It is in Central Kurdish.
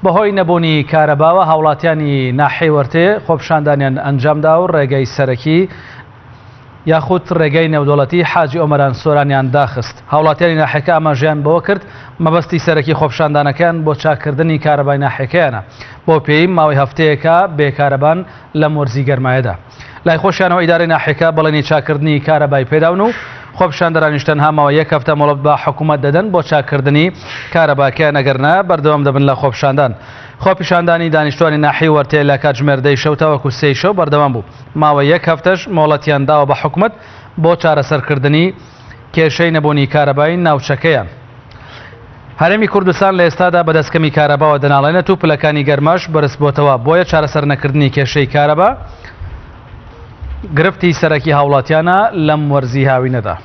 بەهۆی نەبوونی کارەباوە هاوڵاتیانی ناحیەی وەرتێ خۆپیشاندانیان ئەنجامدا و ڕێگەی سەرەکی یاخود ڕێگەی نێودەوڵەتی حاجی ئۆمەران سۆرانیان داخست. هاوڵاتیانی ناحیەکە ئاماژەیان بەوە کرد، مەبەستی سەرەکی خۆپیشاندانەکەیان بۆ چاککردنی کارەبای ناحیەکەیانە، بەو پێیەی ماوەی هەفتەیەکە بێ کارەبان لەم وەرزی گەرمایەدا. لای خۆشیانەوە ئیدارەی ناحیەکە بەڵێنی چاککردنی کارەبای پێداون و خۆپیشاندەرانیش تەنها ماوەی یەک هەفتە مۆڵەت بە حکومەت دەدەن بۆ چاککردنی کارەباکەیان ئەگەرنا بەردەوام دەبن لە خۆپیشاندان. خۆپیشاندانی دانیشتوانی ناحیەی وەرتێ لە کاتژمێر دەی شەو تاوەکو سێی شەو بەردەوام بوو. ماوەی یەک هەفتەش مۆڵەتیان داوە بە حکومەت بۆ چارەسەرکردنی کێشەی نەبوونی کارەبای ناوچەکەیان. هەرێمی کوردستان لە ئێستادا بەدەست کەمی کارەباوە دەناڵێنێت و پلەکانی گەرماش بەرزبۆتەوە، بۆیە چارەسەر نەکردنی کێشەی کارەبا گرفتی سەرەکی هاوڵاتیانە لەم وەرزی هاوینەدا.